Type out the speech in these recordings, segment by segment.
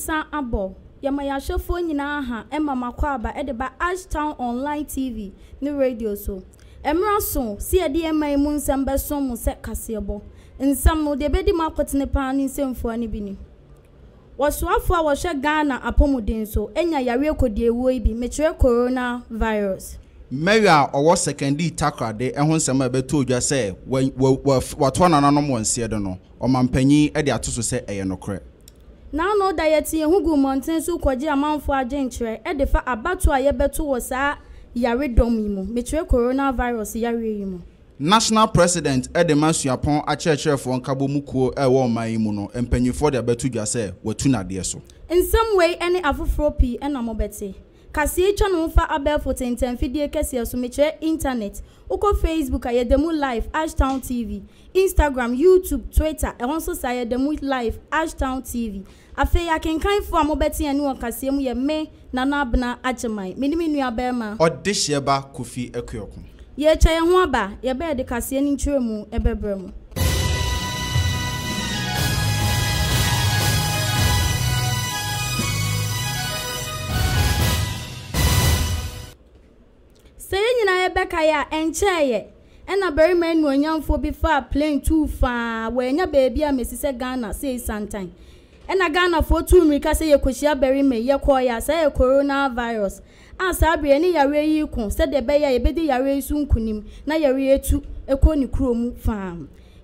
Nnɔnsa abɔ. Yɛma yɛn ahwɛfoɔ nyinaa ha ma mo akwaaba de ba Ashtown Online TV ne Radio so. Mmerɛ aso sɛ yɛde yɛn man mu nsɛm bɛsom mo sɛ kaseɛbɔ. Nsɛm no, deɛ ɛbɛdi mu akotene pa ara ne nsɛmfua no bi ni. Wɔsoafo a wɔhwɛ Ghana apɔmuden so anya yareɛ kɔdiawuo yi bi, mekyerɛ Corona Virus. Mayor a ɔwɔ Sekondi Takoradi ho nsɛm a ɛbɛtɔɔ dwa sɛ watoa nananom wɔn nseɛ do no, ɔmampanyin de ato so sɛ ɛyɛ nokorɛ. N'ano da yɛte yɛn ho gu mmɔnten so kɔgye amanfoɔ adwenkyerɛ de fa abatoɔ a yɛbɛto wɔ saa yare dɔm yi mu, mekyerɛ Corona Virus yareɛ yi mu. National President de ma Suapɔn Akyerɛkyerɛfoɔ Nkabɔmu Kuo a ɛwɔ ɔman yi mu no mpanyinfoɔ de abɛto dwa sɛ wɔatu no adeɛ so. Nsɛm wei ne afoforɔ pii na mobɛte. Kaseɛ yi twa ne ho fa abɛɛfo tentanfidie kɛseɛ so, mekyerɛ Internet. Wokɔ Facebook a, yɛda mu live, Ashtown TV. Instagram, YouTube, Twitter, ɛhɔ nso saa, yɛda mu live, Ashtown TV. Afei akenkanfoɔ a mobɛte yɛn nne wɔ kaseɛ mu yɛ me, Nana Abena Agyemang, me ne me nua barima. Ɔdehyeɛ ba Kofi Akuoko. Yɛretwa yɛn ho aba, yɛbɛyɛ de kaseɛ no nkyerɛmu bɛbrɛ mo. Sɛ yɛn nyinaa yɛbɛkae a, ɛnkyɛeɛ ɛna barima anuonyamfoɔ bi faa plane tuu faa, wannya baabi ammɛsi sɛ Ghana sei santan. Ɛna Ghanafoɔ tuu mmirika sɛ yɛkɔhyia barima yi, yɛkɔeɛ a, saa yɛ Corona virus a saa berɛ yɛne yareɛ yi reko sɛdeɛ ɛbɛyɛ a yɛbɛdi yareɛ yi so nkunim na yareɛ atu kɔ ne kuro mu faa.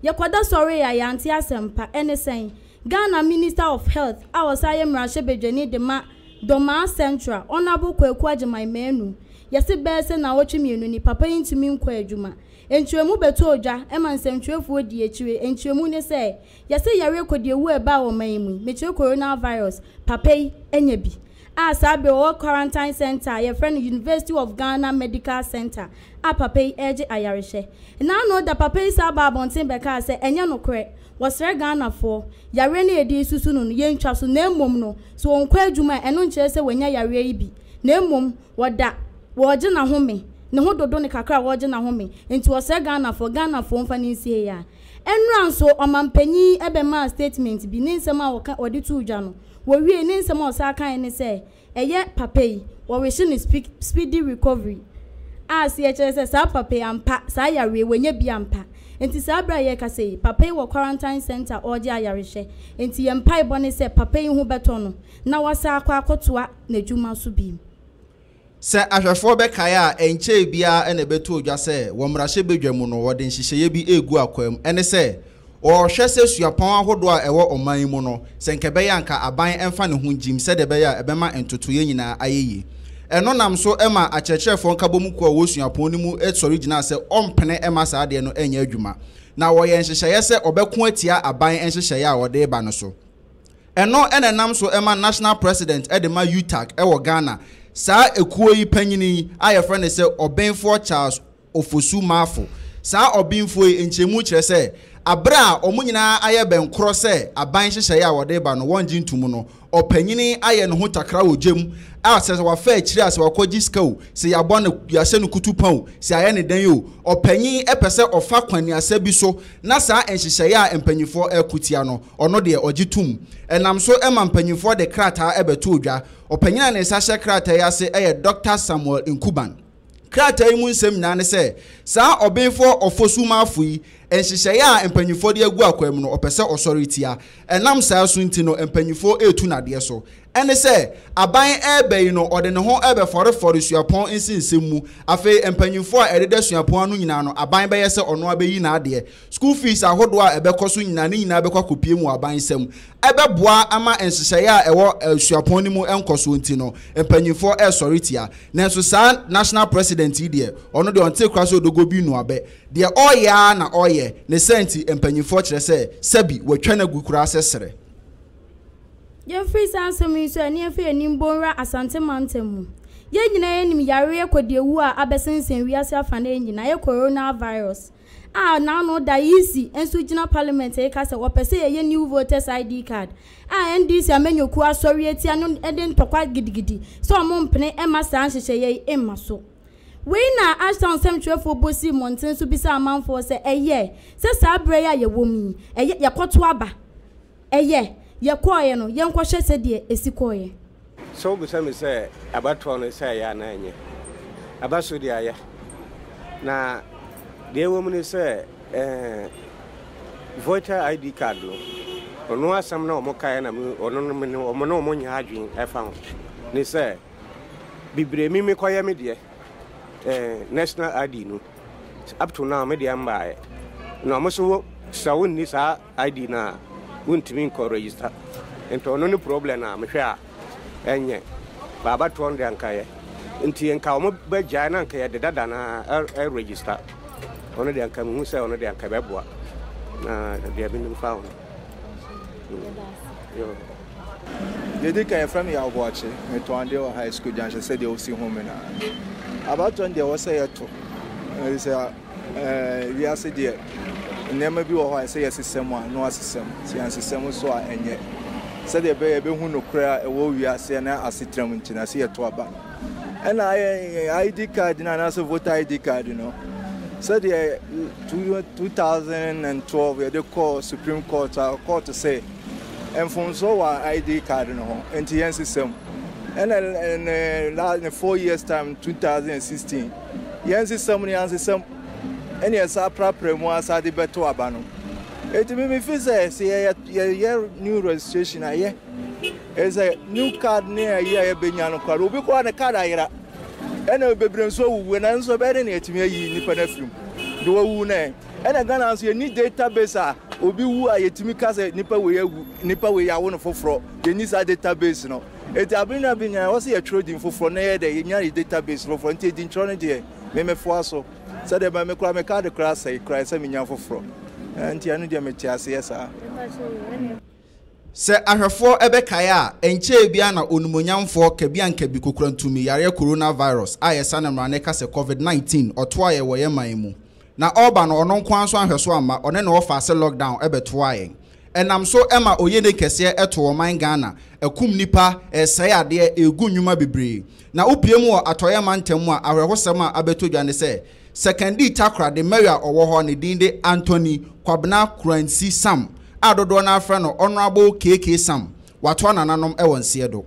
Yɛkɔda sɔree a yɛante asɛmpa, ɛne sɛn? Ghana Minister of Health a ɔsan yɛ mmarahyɛbadwani de ma Dormaa Central, Honourable Kwaku Agyemang Manu, yɛse bɛyɛ sɛ naawɔtwe mmienu ni, papa yi ntumi nkɔ adwuma. Nkyerɛmu bɛtɔɔ dwa ma nsɛmtwerɛfoɔ dii akyire. Nkyerɛmu ne sɛ, yɛse yareɛ kɔdiawuo a ɛbaa ɔman yi mu yi, mekyerɛ Corona Virus, papa yi anya bi. A saa bere ɔwɔ quarantine centre a yɛfrɛ no University of Ghana Medical Centre a papa yi regye ayarehwɛ. Nnaano da papa yi san baa abɔnten bɛkaa sɛ ɛnyɛ nokorɛ, wɔsrɛ Ghanafoɔ, yareɛ no a yɛde resusu no no yɛntwa so na mmom no sɛ ɔnkɔ adwuma a ɛno nkyerɛ sɛ wanya yareɛ yi bi na mmom wɔda wɔregye n'ahome, ne ho dodo no kakra a wɔregye n'ahome nti wɔsrɛ Ghanafoɔ, Ghanafoɔ mfa no nsie yɛ a. Ɛnnora nso ɔmanpanyin bɛmaa statement bi, ne nsɛm a ɔka ɔde too dwa no, Wɔwiei, ne nsɛm a ɔsan kaeɛ ne sɛ, Ɛyɛ papa yi, wɔrehye no speedy recovery, a aseɛ kyerɛ sɛ saa papa yi ampa, saa yareɛ yi, wanya bi ampa. Enti saa berɛ a yɛrekasa yi, papa yi wɔ quarantine centre a ɔregye ayarehwɛ. Enti yɛn mpaebɔ ne sɛ papa yi ho bɛtɔ no na wasan akɔ akɔtoa n'adwuma so bio. Sɛ ahwɛfoɔ bɛkae a, ɛnkyɛe biara na ɛbɛtɔɔ dwa sɛ wɔ mmarahyɛbadwa mu no wɔde nhyehyɛeɛ bi regu akwaa mu. Ɛne sɛ, wɔrehwɛ sɛ suapɔn ahodoɔ a ɛwɔ ɔman yi mu no, sɛ nka ɛbɛyɛ a nka aban mfa ne ho ngyim sɛdeɛ ɛbɛyɛ a ɛbɛma ntotoeɛ nyinaa ayɛ yie. Ɛno nam so ma akyerɛkyerɛfoɔ nkabɔmu kuo a wɔwɔ suapɔn no mu sɔre gyinaa sɛ wɔmpene mma saa adeɛ no nyɛ adwuma. Na wɔyɛɛ nhyehyɛeɛ sɛ wɔbɛko atia aban nhyehyɛeɛ a wɔde reba no so. Ɛno na ɛnam so ma National President de ma UTAG wɔ Ghana. Saa ekuo yi panyini yi a yɛfrɛ no sɛ Ɔbenfoɔ Charles Ofosu Marfo. Saa ɔbenfoɔ yi nkyerɛmu kyerɛ sɛ aberɛ a wɔn nyinaa ayɛ bɛnkorɔ sɛ aban nhyehyɛeɛ a wɔde reba no wɔngye nto mu no, ɔpanyini ayɛ ne ho takra wɔ gya mu a sɛ wafa akyire a sɛ wakɔgye sika o, sɛ yɛabɔ no yɛahyɛ no kutupa o, sɛ yɛayɛ no dɛn o, ɔpanyin pɛ sɛ ɔfa kwaniasa bi so na saa nhyehyɛeɛ a mpanyinfoɔ reko tia no, ɔno deɛ ɔgye tom. Ɛnam so ma mpanyimfoɔ de krataa bɛtoo dwa. Ɔpanyin a ne nsa hyɛ krataa yi ase yɛ Dɔkta Samuel Nkuban. Krataa yi mu nsɛm nyinaa ne sɛ, saa ɔbenfoɔ Ofosu Marfo yi, nhyehyɛeɛ a mpanyimfoɔ de agu akwan mu no, ɔpɛ sɛ ɔsɔre tia. Ɛnam saa su nti no, mpanyimfoɔ retu no adeɛ so. Ɛne sɛ, aban reba yi no, ɔde ne ho rebɛfɔrefɔre suapɔn nsensɛm mu. Afei mpanyimfoɔ a ɛdeda suapɔn ano nyinaa no, aban bɛyɛ sɛ ɔno ara bɛyi n'adeɛ. School fees ahodoɔ a ɛbɛkɔ so nyinaa, ne nyinaa bɛkɔ akɔpue mu wɔ aban nsam. Ɛbɛboa ama nhyehyɛeɛ a ɛwɔ suapɔn no mu nkɔsoɔ nti no, mpanimfoɔ resɔre tia. Nanso saa National President yi deɛ, ɔno deɛ ɔnte koraa sɛ odogo bi nua bɛ. Deɛ ɔreyɛ ara na ɔreyɛ. Ne saa nti, mpanimfoɔ kyerɛ sɛ, sɛbi, wɔatwa no agu koraa sɛ serɛ. Yɛmfiri saa nsɛm yi so ɛ, na yɛmfa yɛn ani mbɔ nwura Asante mantam mu. Yɛn nyinaa yɛnim yareɛ kɔdiawuo a abɛsensɛn wiase afanaa nyinaa, ɛyɛ Corona Virus. a n'ano da EC nso gyina parliament reka sɛ wɔpɛ sɛ yɛyɛ new voters ID card a NDC amanyɔkuo asɔre atia no de ntɔkwa gidigidi sɛ wɔn mpene mma saa nhyehyɛeɛ yi mma so. Wei na Ashtown nsɛmtwerɛfoɔ bɔ sii mmɔnten so bisaa amanfoɔ sɛ ɛyɛ sɛ saa berɛ yi a yɛwɔ mu yi ɛyɛ yɛkɔto aba? Ɛyɛ. Yɛkɔeɛ no, yɛnkɔhwɛ sɛdeɛ ɛsi kɔeɛ. Sɛ wobisa me sɛ abatoɔ no sɛ ɛyɛ anaa ɛnyɛ, aba so deɛ ayɛ. Na deɛ ɛwɔ mu ne sɛ eh, voter ID card no, ɔno asɛm na wɔn kaeɛ na ɔno no me ne wɔn ne wɔn nyɛ adwene ɛfa ho ne sɛ bebree mi mekɔyɛ me deɛ eh, national ID no up to now me deɛ mbaeɛ na wɔn so sɛ wonni saa ID no a wontumi nkɔ register nti ɔno ne problem a mehwɛ a ɛnyɛ ba abatoɔ no deɛ anka yɛ nti nka wɔn bɛgyae na anka yɛde dada no a register ɔno deɛ anka mehu sɛ ɔno deɛ anka ɛbɛboa na deɛ menim fa ho no. Deɛ ɛdi kan yɛfrɛ me Yaw Boakye, metɔn adeɛ wɔ High School Junction sɛdeɛ wosi hu me no ara. Abatoɔ no deɛ ɛwɔ sɛ yɛto, ɛfiri sɛ Ɛɛ, wiase deɛ, nneɛma bi wɔ hɔ a ɛsɛ yɛsesa mu a, na wɔasesa mu. Sɛ yɛansesa mu nso a, ɛnyɛ. Sɛdeɛ ɛbɛyɛ a yɛbɛhu nokorɛ a ɛwɔ wiase ne asetena mu nti no, ɛsɛ yɛto aba. Ɛna ayɛ ID card no anaasɛ voter ID card no, sɛdeɛ 2012 yɛde kɔɔ Supreme Court a, court sɛ mfomsoɔ wɔ ID card no ho, nti yɛnsesa mu. Ɛna ne, ne 4 years time, 2016, Yɛn nsesa mu no, yɛansesa mu, ɛna yɛsan aprapra mu asa de bɛto aba no. Eti mi mi fi sɛ sɛ yɛyɛ yɛyɛ new registration a yɛ ɛsɛ new card ne ayi a yɛbɛnya no koraa obi koraa ne card ayera ɛna bebree nso awuwu ɛna nso ɛbɛyɛ de na yɛtumi ayi nipa no afiri mu de wawu no ɛ ɛna Ghana nso yɛni database a obi wu a yɛtumi ka sɛ nipa wei awu nipa wei yɛawo no foforɔ yɛni saa database no. Enti aber no aber nyina ɔwɔ sɛ yɛtwerɛ din foforɔ na yɛyɛ dɛ yɛnya yɛ database foforɔ nti edintwerɛ no deɛ me mefoa so sɛdeɛ ɛbɛyɛ me koraa me card koraa asɛe koraa ɛsɛ menya foforɔ nti ɛno deɛ mete aseɛ saa. Sɛ ahwɛfoɔ bɛkae a, ɛnkyɛɛ biara na onimonyamfoɔ Kabiankabi Kokorantumi yareɛ Coronavirus a yɛsane mmara no ka sɛ Covid 19 ɔtoaeɛ wɔ yɛn man mu. Na ɔreba no ɔno nko ara nso anhwɛ so amma, ɔne ne wɔfaase lockdown bɛtoaa yɛn. Ɛnam so ma oyene kɛseɛ to ɔman Ghana, ɛkum nnipa, ɛresɛe adeɛ, ɛregu nnwuma bebree. Na wopue mu wɔ Atɔeɛ mantam mu a, awerɛhosɛm a abɛtɔ dwa ne sɛ, Sekandii Takoradi Mayor a ɔwɔ hɔ a ne din de Anthony Kwabena Kuransi Sam a dodoɔ no ara frɛ no Honourable KK Sam, watoa nananom wɔ nseɛ do.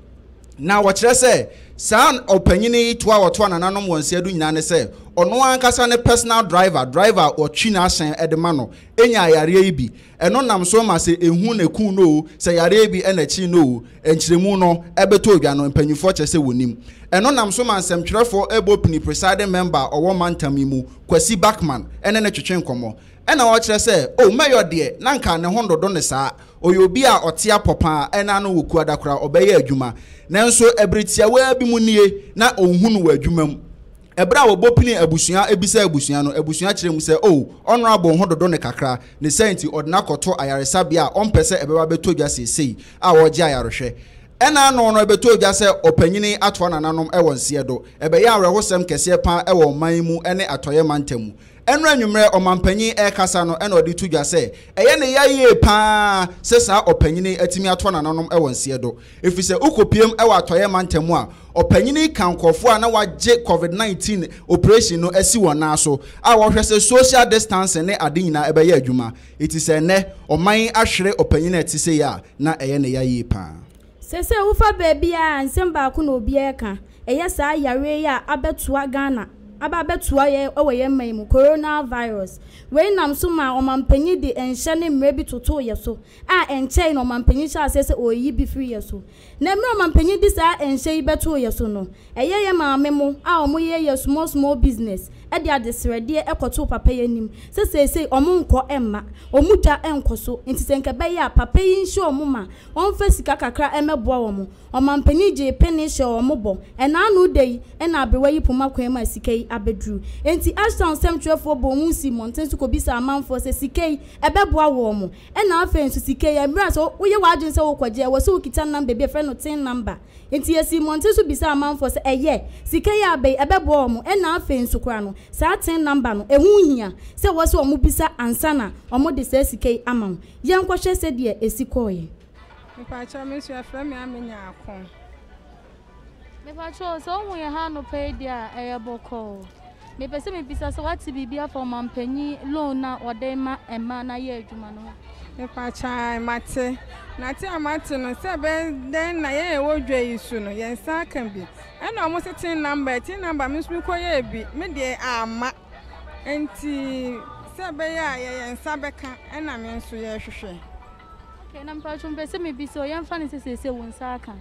Na wɔkyerɛ sɛ saa ɔpanyin yi toa a ɔtoa nananom wɔ nseɛ do nyinaa ne sɛ ɔno ankasa ne personal driver, driver a ɔtwi n'ahyɛn de ma no, nyaa yareɛ yi bi. Ɛno nam so ma sɛ ehu na ekum no oo, sɛ yareɛ bi na ɛkyee no oo, nkyerɛmu no bɛtɔ dwa no, mpanimfoɔ kyerɛ sɛ wɔnim. Ɛno nam so ma nsɛmtwerɛfoɔ bɔ pini presiding member a ɔwɔ mantam yi mu, Kwasi Buckman, ne no twetwe nkɔmmɔ. Ɛna ɔkyerɛ sɛ, Oh, Mayor deɛ, na anka ne ho ndodo no saa. Ɔyɛ obi a ɔte apɔ pa ara, ɛna ano wɔ kuada koraa, ɔbɛyɛ adwuma. Nanso ɛbere tiawaa bi mu nie, na ɔnhu no wɔ adwuma mu. Ɛberɛ a wɔbɔ pinii abusua bisaa abusua no, abusua kyerɛɛ mu sɛ, Oh, Honourable ho dodo no kakra, ne saa nti ɔde no akɔto ayaresabea a ɔmpɛ sɛ ɛbɛba abɛtɔ dwa seesei a ɔregye ayarehwɛ. Ɛna ano no ɛbɛtɔɔ dwa sɛ ɔpanyin yi atoa nananom wɔ nseɛ do. Ɛbɛyɛɛ awerɛhosɛm kɛseɛ pa ara wɔ ɔman yi mu ne Atɔeɛ mantam mu. Ɛnora anwummerɛ ɔmanpanyin rekasa no na ɔde to dwa sɛ ɛyɛ ne ya yie pa ara sɛ saa ɔpanyin yi atumi atoa nananom wɔ nseɛ do. Efisɛ wokɔpiem wɔ Atɔeɛ mantam a, ɔpanyin yi ka nkurɔfoɔ a na wɔagye Covid 19 operation no asi wɔn nan so a wɔhwɛ sɛ social distancing ne ade nyinaa ɛbɛyɛ adwuma. Eti sɛ ɛnnɛ ɔman yi ahwere ɔpanyin a ɛte sei a, na ɛyɛ ne ya yie pa ara. Seesei wofa baabiara a, nsɛm baako na obiara reka, ɛyɛ saa yareɛ yi a abɛtoa Ghana, aba abɛtoa yɛn wɔ yɛn man yi mu, Corona Virus. Wei nam so maa ɔmanpanyin de nhyɛ ne mmerɛ bi totoo yɛn so a ɛnkyɛe na ɔmanpanyin hyɛɛ aseɛ sɛ ɔreyi bi firi yɛn so. Na mmerɛ ɔmanpanyin de saa nhyɛ yi bɛtoo yɛn so no, ɛyɛ yɛn maame mo a wɔyɛ yɛ small small business de adesrɛdeɛ kɔtoo papa yi anim sɛ seesei wɔn nkɔ mma, wɔn dwa nkɔ so, nti sɛ nka ɛbɛyɛ a papa yi nhyɛ wɔn ma wɔmfa sika kakra mmɛboa wɔn. Ɔmanpanin gyee pene hyɛɛ wɔn bɔ. Ɛna ano da yi na aberewa yi poma kwan mu a sika yi abɛduru. Enti Ashtown nsɛmtwerɛfoɔ bɔɔ mu sii mmɔnten so kɔbisaa amanfoɔ sɛ sika yi ɛbɛboa wɔn. Ɛna afei nso sika yi mmerɛ a sɛ woyɛ w'adwene sɛ worekɔgye a ɛwɔ sɛ wokita number bi a yɛfrɛ no tin number. Enti yɛsii mmɔnten so bisaa amanfoɔ sɛ ɛyɛ sika yi a aba yi ɛbɛboa wɔn. Ɛna afei nso koraa no saa tin number no ɛho hia sɛ ɛwɔ sɛ wɔbisa ansa na wɔde saa sika yi ama wo. Yɛnkɔhwɛ sɛdeɛ ɛsi kɔeɛ. Mepakyɛw me nso yɛfrɛ me Ame Nyarko. Mepakyɛw sɛ wohu yɛn ha anɔpa yi deɛ a ɛyɛ bɔkɔɔ. Mepɛ sɛ mebisa sɛ woate biribi afa ɔmanpanyin loan no a ɔde rema mmaa no ayɛ adwuma no ho? Mepakyɛ ae mate. Na te a mate no sɛ ɛbɛyɛ dɛn na yɛn a yɛwɔ dwa yi so no yɛn nsa aka bi. Ɛna ɔmo se tin number, tin number me nso me kɔ yɛɛ bi, me deɛ amma. Nti sɛ ɛbɛyɛ a yɛ yɛn nsa bɛka ɛna me nso yɛhwehwɛ. Okay, na mepakyɛ mepɛ sɛ mebisa o, yɛmfa no sɛ seesei wo nsa aka.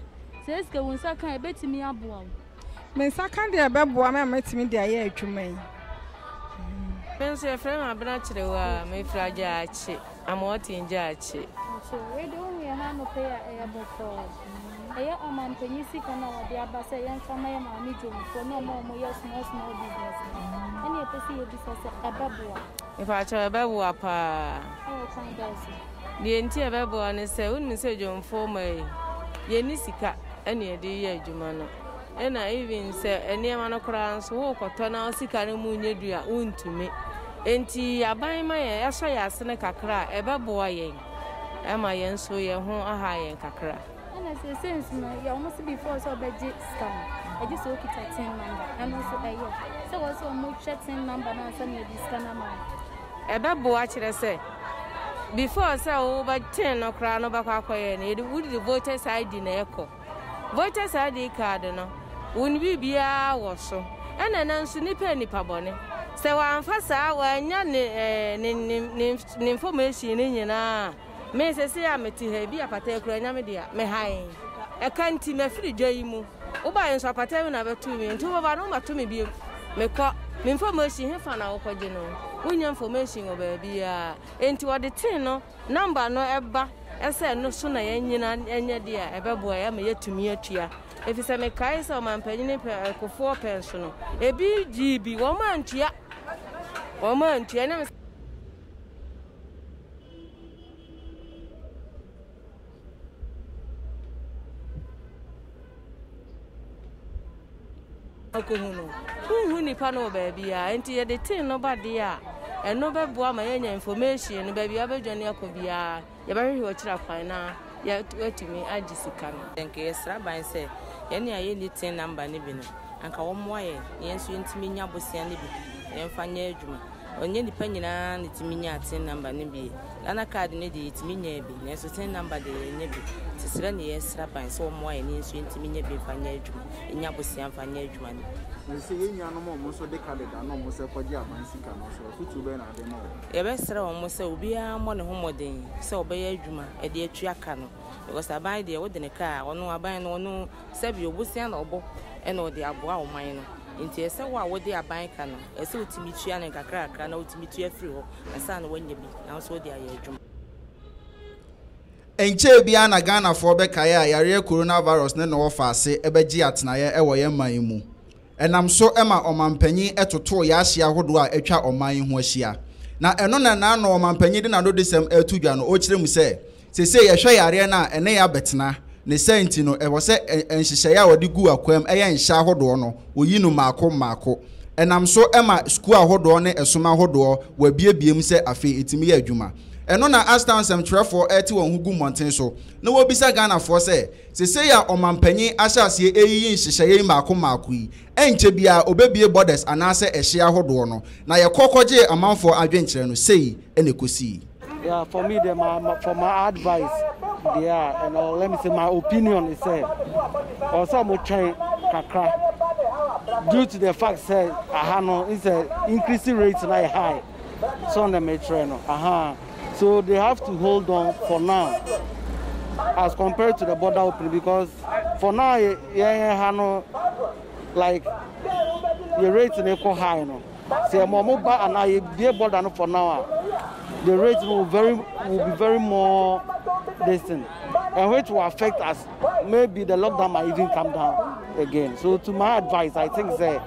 Sɛ sika wo nsa ka a, ɛbɛtumi aboa wo? Me nsa ka deɛ ɛbɛboa me a mɛtumi de ayɛ adwuma yi. Me nso yɛfrɛ me Abena Kyerewaa, mefiri Agyaakye, Amoaten Gyaakye. Mpakyɛw, wei deɛ wohu yɛn ha anɔpa yi a ɛyɛ bɔkɔɔ. Ɛyɛ ɔmanpanyin sika no a wɔde aba sɛ yɛmfa ma yɛn maame dwomfoɔ ne wɔn a wɔyɛ small small business no. Ɛna yɛpɛ sɛ yɛbisa sɛ ɛbɛboa? Mpakyɛw, ɛbɛboa paa. Ɛwɔ kwan bɛn so? Deɛ nti a ɛbɛboa ne sɛ, wonim sɛ dwomfoɔ mma yi, yɛnni sika na yɛde reyɛ adwuma no. Ɛna even sɛ nneɛma no koraa nso worekɔtɔ na wo sika no mu nyɛ du a, wontumi. Enti aban ma yɛn, ɛsɔ yɛn asene kakra a, ɛbɛboa yɛn ma yɛn nso yɛn ho aha yɛn kakra. Ɛna seesei nso no yɛ wɔn se before sɛ ɔbɛgye sika no ɛgye sɛ okita tin number ɛno nso ɛyɛ sɛ wɔ sɛ wɔn hwɛ tin number no ansa na yɛde sika no ama no. Ɛbɛboa kyerɛ sɛ before sɛ wobɛ tin no koraa no wobɛkɔ akɔyɛ no yɛde wode voters ID na ɛkɔ voters ID card no wo no biribiara wɔ so ɛna ɛnɛ nso nipa yɛ nipa bɔne sɛ wamfa saa wanya ne ne ne ne information no nyinaa Me sesei a mete ha yi, bi apata yi koraa nya me dea, me hann. Ɛka nti, mafiri dwa yi mu. Wobaeɛ nso, apata yi mu na bɛtoo me, nti wobɛba no, wommɛto me bio. Mekɔ. Me information, hefa na wokɔgye no? Wonnya information wɔ baabiara. Enti wɔde tin no, number no ba sɛ ɛno so na yɛnyina nyɛ deɛ a ɛbɛboa yɛn ama yɛatumi atua. Efisɛ mekae sɛ ɔmampanyini pɛ, Kufuor pɛn so no, ebi gyee bi, wɔn antua. Wɔn antua. Ɛnam Akɔhu no, wonhu nipa no wɔ baabiara nti yɛde tin no ba deɛ a, ɛno bɛboa ma yɛanya information no baabi a wobɛdwane akɔ biara yɛbɛhwehwɛ ɔkyerɛ akwan na yɛatumi agye sika no. Nka yɛsrɛ aban sɛ yɛne a yɛnni tin number no bi no anka wɔmmoa yɛn na yɛn nso yɛntumi nya bosea no bi na yɛmfa nyɛ adwuma. Ɔnyɛ nnipa nyinaa na ɛtumi nya tin number no bi. Ghana card no deɛ yɛtumi nyaa bi nanso tin number deɛ yɛnnya bi. Nti srɛ na yɛsrɛ aban sɛ wɔmmoa yɛn na yɛn nso yɛntumi nya bi mfa nyɛ adwuma, yɛnya bosea mfa nyɛ adwuma no bi. Na sɛ yɛn nuanom a wɔn nso de ka deda na wɔn nso kɔgye aban sika no nso, afotuo bɛn na wode ma wɔn? Yɛbɛsrɛ wɔn sɛ obiara mmɔ ne ho mmɔden sɛ ɔbɛyɛ adwuma de atua ka no because aban deɛ wode no ka a, ɔno aban no ɔno sɛbi obosea na ɔbɔ na ɔde aboa ɔman no. Nti ɛsɛ wo a wode aban ka no, ɛsɛ sɛ wotumi tua no nkakrakra na wotumi tua firi hɔ ansa na woanya bi na wo nso wode ayɛ adwuma. Ɛnkyɛɛ biara na Ghanafoɔ bɛkaeɛ a yareɛ Coronavirus ne no wɔ faase bɛgyee atenaeɛ wɔ yɛn man yi mu. Ɛnam so ma ɔmanpanyin totoo yɛn ahye ahodoɔ a atwa ɔman yi ho ahyia. Na ɛno na n'ano ɔmanpanyin de n'anodisɛm reto dwa no, ɔrekyerɛ mu sɛ, Seesei yɛhwɛ yareɛ no a ɛne yɛn abɛtena, ne saa nti no, ɛwɔ sɛ nhyehyɛeɛ a wɔde gu akwam yɛ nhyɛ ahodoɔ no, wɔyi no mmaako mmaako. Ɛnam so ma sukuu ahodoɔ ne ɛsom ahodoɔ wɔabiebie mu sɛ afei ɛtumi yɛ adwuma. Ɛno na Ashtown nsɛmtwerɛfoɔ rete wɔn ho gu mmɔnten so na wɔrebisa Ghanafoɔ sɛ, seesei a ɔmanpanin ahyɛ aseɛ reyiyi nhyehyɛeɛ yi mmaako mmaako yi, ɛnkyɛ biara ɔbɛbue borders anaasɛ ɛhyeɛ ahodoɔ no? Na yɛkɔ kɔgyee amanfoɔ adwenkyerɛ no, sei na ɛkɔsii. Yeah, for me, the, my, my, for my advice, yeah, and uh, let me say my opinion is say, also mo train kakra due to the fact say aha no is a increasing rate na high, so on the metro no, aha, so they have to hold on for now as compared to the border opening because for now yeah, yeah, no, like the rate no kɔ high no. Sɛ yɛma ɔmo ba anaa yɛbue border no for now a, the rate no will very will be very more this thing and which will affect us maybe the lockdown might even come down again. So to my advice, I think say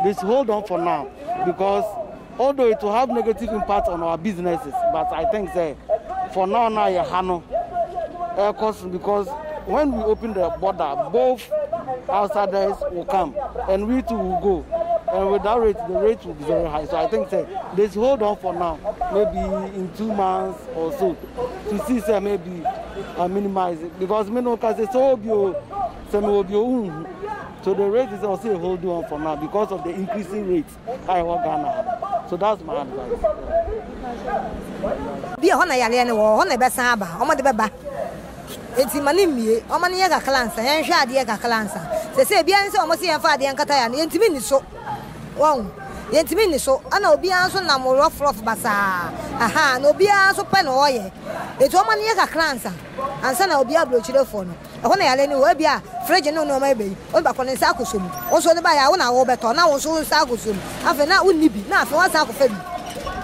this hold on for now because although it will have negative impact on our businesses, but I think say for now now yɛ ha no ɛkɔ so because when we open the border both outsiders will come and we too will go and with that rate the rate will be very high so I think say they should hold on for now maybe in two months or so to see say maybe uh, minimize it because me no can say so obi o sɛ me obi o so the rate is also hold on for now because of the increasing rate a ɛwɔ Ghana ha. So that's my advice. Yeah. Bi ɛhɔ na yareɛ no wɔ, hɔ na ɛbɛsan aba, wɔde bɛba. Enti ma no mmue, wɔma no nyɛ kakra ansa, yɛnhwɛ adeɛ kakra ansa. Seesei ebiara ne sɛ wɔse yɛmfa adeɛ nkata yɛn ano, yɛntumi nni so. Wahu? Yɛntumi nni so. Ɛna obiara nso nam rough rough basaa. Ahaa, na obiara nso pɛ na ɔyɛ. Enti wɔma no nyɛ kakra ansa, ansa na obiara aburokyirefoɔ no. Ɛhɔ na yare no wɔ. Ebia fridge ne nneɛma reba yi, wo ba kɔ ne nsa akɔsɔ mu. Wo nso wode baeɛ a, wo na wobɛtɔ, na wo nso wo nsa akɔsɔ mu. Afei na wonni bi, na afei woasan akɔfa bi.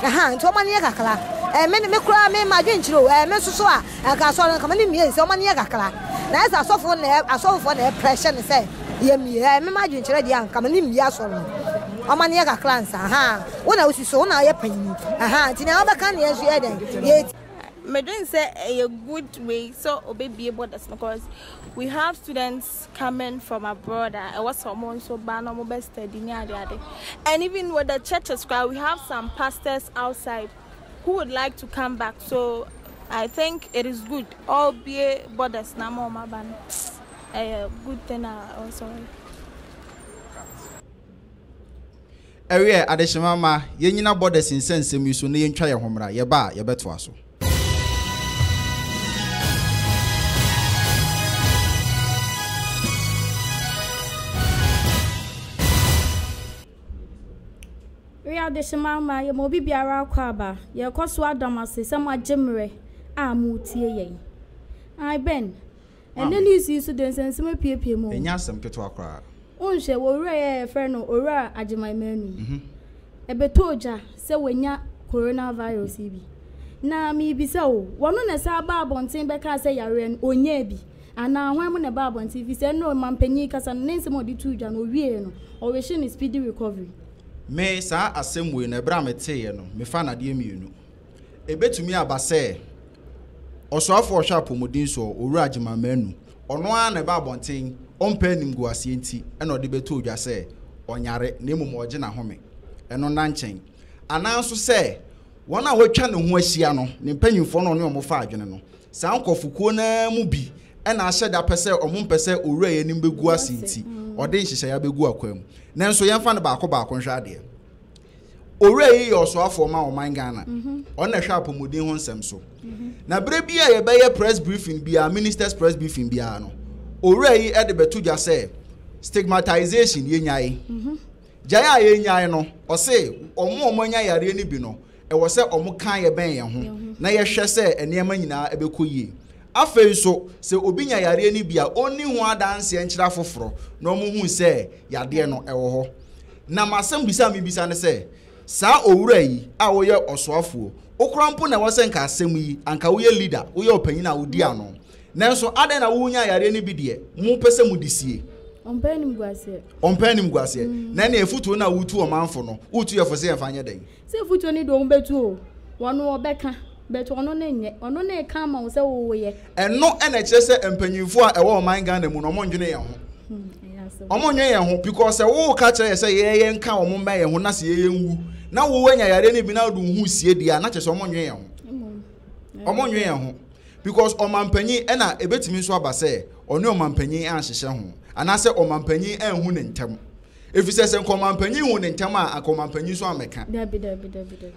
Ahaa, nti wɔma no yɛ kakra. Ɛɛ, me, me koraa me, m'adwenkyerɛ o, ɛɛ, me nso so a, anka asɔre no, anka m'ani mmue sɛ wɔma no yɛ kakra. Na ayɛ sɛ asɔfo na ɛ, asɔfofoɔ na ɛpressure no sɛ yɛmmue. Ɛɛ, me m'adwenkyerɛ deɛ anka m'ani mmue asɔre no. Wɔma no yɛ kakra ansa. Ahaa, wo na wosi so, wo na woyɛ panyini. Ahaa, nti nea wobɛka no yɛn nso yɛyɛ dɛn? Yɛtie. Medwen sɛ ɛyɛ good way sɛ ɔbɛbie borders no cause we have students coming from abroad a ɛwɔ sɛ ɔmo nso ba na ɔmo bɛ study ne ade ade and even with the churches koraa we have some pastors outside who would like to come back so I think it is good ɔbie borders na ama ɔmo aba no ɛyɛ good thing a ɛwɔ sɛ ɔyɛ. Ɛweɛ, adehyema mma, yɛnnyina borders nsɛnsɛm yi so na yɛntwa yɛn ho mmra. Yɛba a, yɛbɛtoa so. Weɛ adehyema mma, yɛma obi biara akwaaba. Yɛrekɔ so ada mo ase sɛ moagye mmerɛ a moretie yɛn. Ae Ben, Ɛnnɛ news yi nso de nsɛnsɛm apiepie mu o. Ɛnyɛ asɛm ketewa koraa. Wonhwɛ, wɔ owura yi a yɛfrɛ no Owura Agyemang Manu yi, ɛbɛtɔɔ dwa sɛ wanya coronavirus yi bi. Na merebisa o, wɔno na ɛsan baa abɔnten bɛkaa sɛ yareɛ no, ɔnyaa bi? Anaa hwan mu na ɛbaa abɔnten? Ɛfiri sɛ ɛnnɛ ɔmanpanin yi kasa no, ne nsɛm a ɔde too dwa no, ɔwieeɛ no, ɔwehye no speedy recovery. Me, saa asɛm wei no, ɛberɛ a meteeɛ no, mefaa no adeɛ mmienu. Ebetumi aba sɛ ɔsoafo a ɔhwɛ apɔwmuden soɔ, Owura Agyemang Manu, ɔno ara na ɛba abɔnten, ɔmpɛ animguaseɛ nti na ɔde bɛtoo dwa sɛ ɔnyare na mmom ɔregye n'ahome. Ɛno nna nkyɛn. Anaa nso sɛ wɔn a wɔatwa ne ho ahyia no, ne mpanyimfoɔ no a ɔne wɔn fa adwene no, saa nkurɔfokuo no ara mu bi na ahyɛ da pɛ sɛ wɔmpɛ sɛ owura yi anim bɛgu ase nti, ɔde nhyehyɛeɛ abɛgu akwan mu. Nanso yɛmfa no baako baako nhwɛ adeɛ. Owura yi yɛ ɔsoafoɔ ma ɔman Ghana. Ɔno na ɛhwɛ apɔmuden ho nsɛm so. Na berɛ bi a yɛbɛyɛ press briefing biara, ministers press briefing biara no, owura yi de bɛto dwa sɛ stigmatization yɛnyae. Gyae a yɛnyae no, ɔse wɔn a wɔanya yareɛ no bi no, ɛwɔ sɛ wɔka yɛbɛn yɛn ho na yɛhwɛ sɛ nneɛma nyinaa ɛbɛkɔ yie. Afei nso, sɛ obi nya yareɛ no bi a, ɔnni ho adanseɛ nkyerɛ afoforɔ na wɔhu sɛ yadeɛ no ɛwɔ hɔ. Na m'asɛmbisa a mebisa ne sɛ, saa owura yi a woyɛ ɔsoafoɔ, wo koraa mpo na ɛwɔ sɛ nka asɛm yi, anka woyɛ leader, woyɛ ɔpanyin a wodi ano. Nanso adɛn na wonya yareɛ no bi deɛ, mopɛ sɛ mode sie? Ɔmpɛ animguaseɛ. Ɔmpɛ animguaseɛ. Mm. Na ɛne afutuo no a wotu ɔmanfo no, wotu yɛ fo sɛ yɛmfa nyɛ dɛn? Sɛ afutuo no deɛ wɔn bɛtu o, wɔn wɔbɛka, but ɔno ne nyɛ, ɔno ne ka ama wo sɛ woyɛ. Ɛno na ɛkyerɛ sɛ mpanyinfoɔ a ɛwɔ ɔman Ghana mu no, wɔn ndwene yɛn ho. Ɔmo nnwen yɛn ho because sɛ wo ka kyerɛ yɛ sɛ yɛ yɛ nka ɔmo mmɛn yɛn ho na sɛ yɛ yɛ nwu na wo anya yareɛ no bi na wode wo ho sie deɛ a na kyerɛ sɛ ɔmo nnwen yɛn ho. Ɔmo nnwen yɛn ho because ɔmampanyin ɛna ebetumi nso aba sɛ ɔne ɔmampanyin anhyehyɛ ho anaasɛ ɔmampanyin anhu ne ntɛm. Efisɛ sɛ nka ɔmampanyin hu ne ntɛm a anka ɔmampanyin nso ammɛka.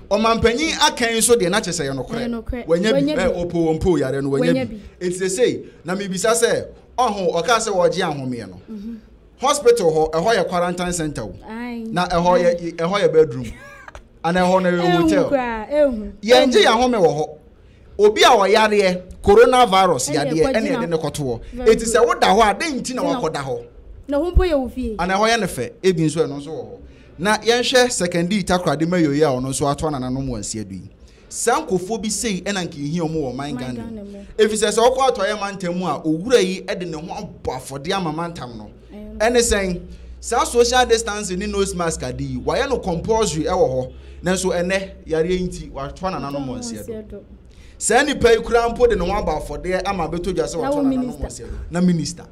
Ɔmampanyin aka yi nso deɛ na kyerɛ sɛ ɛyɛ nokorɛ. Wanya bi, ɛ ɔpo ɔmpo yareɛ no wanya bi. Enti sesei na mebisa sɛ Ɔho, ɔkaa sɛ wɔregye ahomeɛ no. Hospital hɔ, ɛhɔ yɛ quarantine center o. Na ɛhɔ yɛ ɛhɔ yɛ bedroom. Ana ɛhɔ no yɛ hotel. Yɛngye yɛn ahome wɔ hɔ. Obi a ɔyareɛ coronavirus yadeɛ ɛna yɛde no kɔto hɔ. Eti sɛ woda hɔ a, dɛn nti na wakɔda hɔ? Na ho mpo yɛ wo fie. Ana ɛhɔ yɛ ne fɛ. Ebi nso ɛno nso wɔ hɔ. Na yɛnhwɛ Sekondii Takoradi Mayor yi a ɔno nso atoa nananom wɔ nseɛ do yi. Saa nkurɔfoɔ bi sei na anka yɛhia wɔn wɔ ɔman Ghana mu. Ɛfiri sɛ sɛ wokɔ atɔeɛ mantam mu a, owura yi de ne ho abɔ afɔdeɛ ama mantam no. Ɛne sɛn? Saa social distancing ne nose mask ade yi, wayɛ no compulsory wɔ hɔ. Nanso ɛnnɛ, yareɛ yi nti, watoa nananom wɔn nseɛ do. Saa nipa yi koraa mpo de ne ho abɔ afɔdeɛ ama abɛtɔ dwa sɛ watoa nananom wɔn nseɛ do. Na minister.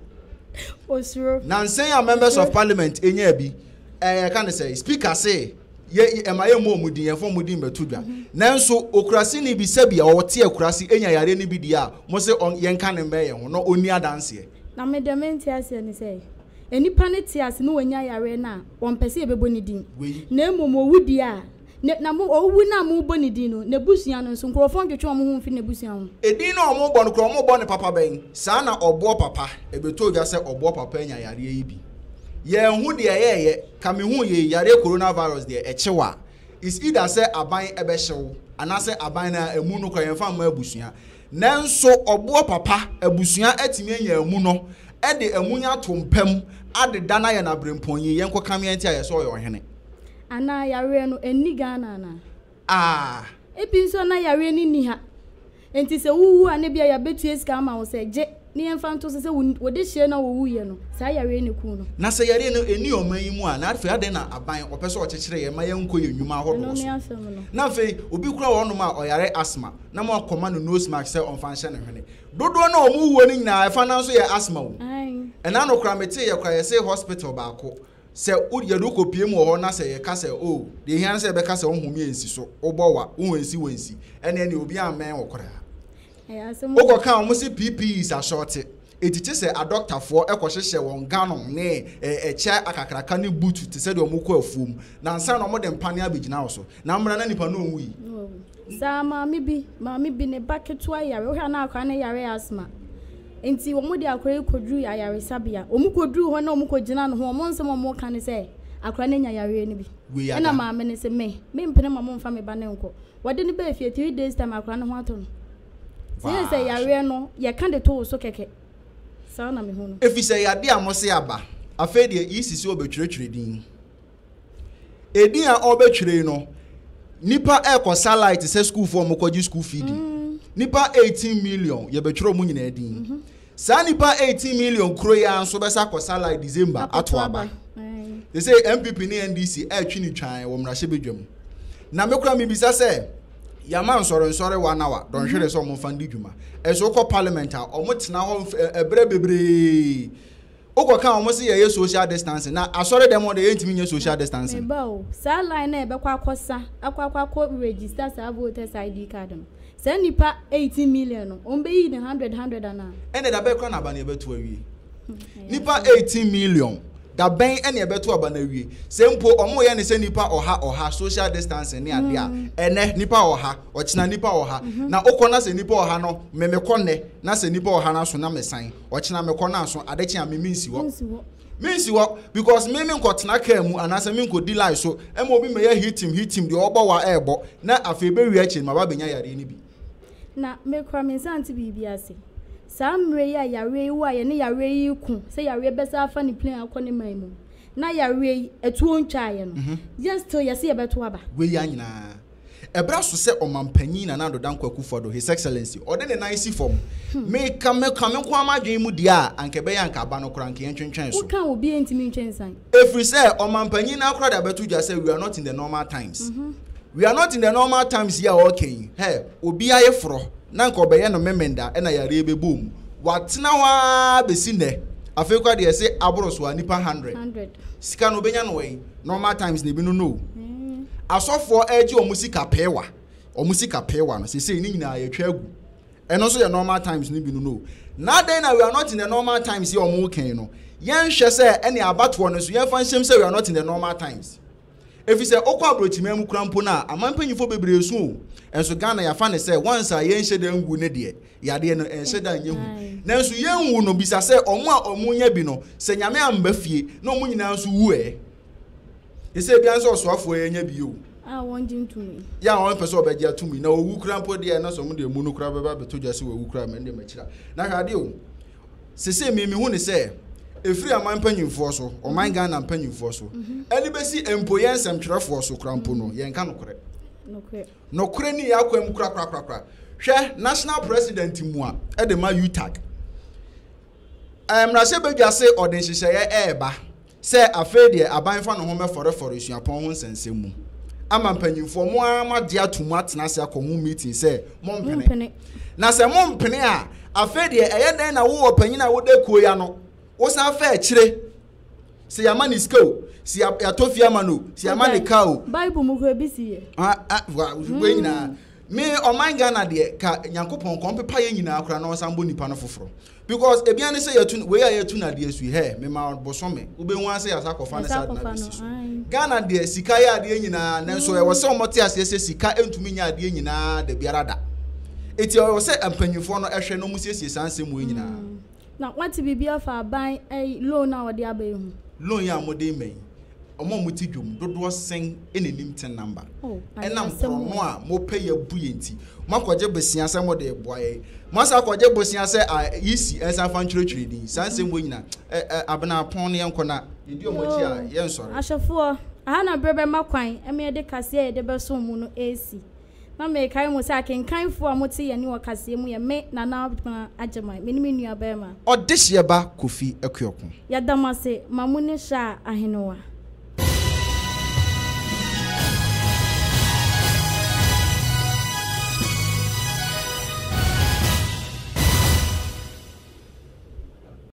Osuro. Nansa yi a members of parliament nyaa bi, ɛɛ yɛka ne sɛ, speaker se, yɛ ɛma yɛmmɔ wɔn din, yɛmfa wɔn din mmɛto dwa. Nanso okuraseni bi sɛbi a ɔte akurase anya yareɛ no bi deɛ a, mo se ɔn yɛnka no mmɛn yɛn ho na ɔnni adanseɛ. Na me deɛ mente aseɛ ne sɛ, nnipa no te ase na wɔnya yareɛ no a, wɔmpɛ sɛ yɛbɛbɔ ne din. Wei. Na mmom ɔwu deɛ a, Ne, na mo, owu no a morebɔ ne din no, n'abusua no nso, nkurɔfoɔ ntwetwe wɔn ho mfiri n'abusua ho. Edin no a wɔrebɔ no koraa, wɔrebɔ no papa bɛn? Saa na ɔboɔ papa, ɛbɛtɔ dwa sɛ ɔboɔ papa anya yareɛ yi bi. Yɛnhu deɛ ɛyɛɛyɛ, ka mehu yei, yareɛ coronavirus deɛ, ɛkye wo a, it's either sɛ aban bɛhye wo, anaasɛ aban no ara, amu no koraa, yɛmfa mma abusua. Nanso ɔboɔ papa, abusua atumi anya amu no, de amu no ato mpa mu, adeda no ayɛ no aberempɔn yi, yɛnkɔkame yɛnte a, yɛsɛ ɔyɛ ɔhene. Anaa yareɛ no ɛnni Ghana anaa? Ah. Ebi nso a na yareɛ no nni ha. Enti sɛ wowu a na ebia yɛabɛtua sika ama wo sɛ gye na yɛmfa nto so sɛ wo dehyeɛ no a wɔwuiɛ no, saa yareɛ no kuu no. Na sɛ yareɛ no ɛnni ɔman yi mu a, na afei adɛn na aban ɔpɛ sɛ ɔkyekyere yɛn ma yɛnkɔ yɛn nnwuma ahodoɔ Ɛno so? ne asɛm no. Na afei obi koraa wɔ hɔnom a ɔyare asthma na moakɔma no nose mask sɛ ɔmfa nhyɛ ne hwene. Dodoɔ no a wɔwuo no nyinaa ɛfa no ara nso yɛ asthma o. Ae. Ɛna no koraa meteeɛ koraa yɛse hospital baako Sɛ wo yɛde wo kɔpue mu wɔ hɔ na sɛ yɛka sɛ oh, deɛ ɛhia ne sɛ yɛbɛka sɛ wo home ansi so, wobɔ wa, wo ho ansi wansi, ɛnneɛ neɛ obiara ammɛn wo koraa. Ɛyɛ asɛm o. Wokɔka a wɔn se PPEs asɔɔte, enti kye sɛ adɔktafoɔ kɔhyehyɛ wɔn gown ne ɛkyɛ akakraka ne boot te sɛ deɛ wɔrekɔ afuom, na ansa na wɔde mpaneɛ abɛgyina wo so. Na mmra na nipa no ɔnwui. Saa maame bi, maame bi ne ba ketewa yare, wohwɛ a na akwadaa no yare asthma. Nti wɔn de akwadaa yi kɔduruu ayaresabea. Wɔn kɔduruu hɔ na wɔn kɔgyina ne ho, wɔn nsɛm a wɔka ne sɛ akwadaa no anya yareɛ no bi. Wei Ɛna ada. maame no se me, mempene ma momfa me ba no nkɔ. Wɔde no baa fie, 3 days time akwadaa no ho atɔ no. Nti yɛ sɛ Waa hwɛ. yareɛ no, yɛka de to wo so kɛkɛ. Saa na mehu no. Efisɛ yade a mose aba, afei deɛ EC se ɔbɛtwerɛtwerɛ din. Edin a ɔrebɛtwerɛ yi no, nipa ɛrekɔsa line te sɛ sukuufoɔ a wɔkɔgye school feeding. Mm. Nipa 18 million yɛbɛtwerɛ wɔn nyinaa din. Mm -hmm. Saa nipa 18 million kuro yi ara nso bɛsa akɔsa line December ato aba. Te sɛ NPP ne NDC ɛretwe ne twan wɔ mmarahyɛbadwa mu. Na me kora mebisa sɛ yɛama nsɔrensɔre one hour dɔnhwere sɛ wɔmfa ndi dwuma. Ɛso wokɔ parliament a wɔtena hɔ ɛberɛ bebree. Wokɔ ka a wɔn se yɛyɛ social distancing na asɔre dɛm hɔ deɛ yɛntumi nyɛ social distancing. Me ba o, saa line no a yɛbɛkɔ akɔ sa akɔ akɔ akɔ register saa voters ID card no, saa nnipa 18 million no, wɔn bɛyi no hundred hundred anaa? Ɛnna da bɛn koraa na aba no yɛbɛto awie? Nnipa 18 million, da bɛn na yɛbɛto aba no awie? Sɛ mpo wɔyɛ no sɛ nnipa ɔha ɔha, social distancing ne adeɛ a, ɛnnɛ nnipa ɔha, ɔkyena nnipa ɔha, na wokɔ na sɛ nnipa ɔha no, me mekɔ nnɛ na sɛ nnipa ɔha no aso na mesan. Ɔkyena mekɔ no aso ade kye a me mensi hɔ. Mensi hɔ because me menkɔtena kaa mu anaasɛ menkɔdi line so ɛma obi mɛyɛ hitim hitim deɛ ɔbɔ wa ɛɛbɔ na afei bɛwie akyire no maba abɛnya yareɛ no bi. Na me koraa me nsa nte biribi ase. Saa mmerɛ yi a yareɛ yi wɔ a yɛne yareɛ yi reko sɛ yareɛ bɛsan afa ne plane akɔ ne man mu na yareɛ yi atuo ntwaeɛ no yet still yɛse yɛbɛto aba. Wei a nyinaa Ɛberɛ aso sɛ Ɔmanpanyin Nana Addo Dankwa Akufo-Addo, His Excellency, ɔde ne nan si fam. Meka meka me nko ara m'adwene mu deɛ a, anka ɛbɛyɛ a anka aba no koraa anka yɛntwentwɛn so. Woka a obiara ntumi ntwe nsan. Ɛfiri sɛ Ɔmanpanyin no ara koraa de abɛto dwa sɛ we are not in the normal times. We are not in the normal times yi a ɔreka yi, hɛ, obi ayeforɔ na anka ɔbɛyɛ no Memenda ɛna yareɛ bɛbɔ mu. Watena hɔ ara bɛsi nnɛ. Afei koraa deɛ yɛse aboro so a, nnipa hundred. Sika no ɔbɛnya no wɛn? Normal times na ebi no no. Asɔfoɔ ɛregye wɔn sika peewa, wɔn sika peewa no sesei ne nyinaa yɛtwa agu. Ɛno nso yɛ normal times no bi no no. Na adɛn na we are not in the normal times yɛ wɔn kɛn no? Yɛnhwɛ sɛ ɛne abatoɔ no nso yɛmfa nhyɛm sɛ we are not in the normal times. Ɛfiri sɛ wokɔ aburokyiman mu kora mpo no a, aman mpanyinfoɔ bebree so o. Ɛnso Ghana yɛafa ne sɛ once a yɛnhyɛ da nwu ne deɛ, yadeɛ no ɛnhyɛ da nyɛ hu. Nanso yɛnwu no bisa sɛ wɔn a wɔnya bi no, sɛ Nyame amba fie na wɔn nyinaa nso wu ɛ? Te sɛ ebia nso ɔsoafoɔ yi anya bi o. A wɔngye ntom yi. Yɛ a wɔmpɛ sɛ ɔbɛgye atom yi. Na owu koraa mpo deɛ na sɛ wɔn deɛ emu no koraa bɛba abɛtɔ dwa sɛ wawu koraa mɛ deɛ makyira. Na hwɛ adeɛ o. Sese me mehu ne sɛ ɛfiri aman mpanyinfoɔ so, ɔman Ghana mpanyinfoɔ so, ɛne bɛsi mpo yɛn nsɛmtwerɛfoɔ so koraa mpo no, yɛnka nokorɛ. Nokorɛ ni yɛn akwan mu korakorakorakora. Hwɛ national president mua de ma UTAG. Mmarahyɛbadwa se ɔde nhyehyɛeɛ reba sɛ afei deɛ aban fa ne ho mmɛfɔrefɔre suapɔn ho nsɛnsɛm mu ama mpanyinfoɔ mo ara moagye ato mu atena ase akɔ ho meeting sɛ mompene. Na sɛ mompene a, afei deɛ ɛyɛ dɛn na wo ɔpanyin a woda kuo yi ano, wosan fa akyire sɛ yɛama ne sika o, sɛ yɛatɔ fie ama no o, sɛ yɛama ne kaa o. Bible mu koraa bi si yɛ. Ah, ah, wei nyinaa. Me ɔman Ghana deɛ ka Nyankopɔn kɔ ɔmpepa yɛn nyinaa koraa na ɔnsan bɔ nipa no foforɔ because ebia ne sɛ yɛtu wei a yɛtu no adeɛ so yi hɛ mema bosome wobɛhu ara sɛ yɛasa akɔfa no saa de no abɛsi so. Ghana deɛ sika yɛ adeɛ nyinaa nanso ɛwɔ sɛ wɔte aseɛ sɛ sika ntumi nyɛ adeɛ nyinaa da biara da. Eti ɛwɔ sɛ mpanyinfoɔ no ɛhwɛ na wɔsiesie saa nsɛm wei nyinaa. Na wate biribi afa aban ɛyi loan a wɔde aba yi ho? Loan yi a wɔde rema yi, wɔn a wɔte dwom dodoɔ sɛn na ɛnim tin number? Oh, Ɛnam asɛm o. korɔno a mopɛ yɛ bu yɛn nti, moakɔgye bosea sɛ mode reboa yɛn. Moasan akɔgye bosea sɛ a EC nsan fa ntwerɛtwerɛ din. Saa nsɛm wei nyinaa, ɛ ɛ Abena pɔn no yɛnkɔ na yɛdi wɔn akyi a Yoo, yɛnsɔre. ahwɛfoɔ, aha na berɛ bɛma kwan ma yɛde kaseɛ a yɛde bɛsom mo no resi. Na merekae mo sɛ akenkanfoɔ a mote yɛn nne wɔ kaseɛ mu yɛ me, Nana Abena Agyemang, me ne me nua barima. Ɔdehyeɛ ba Kofi Akuoko. Yɛda mo ase ma mo ne Hyɛ a Ahenewa.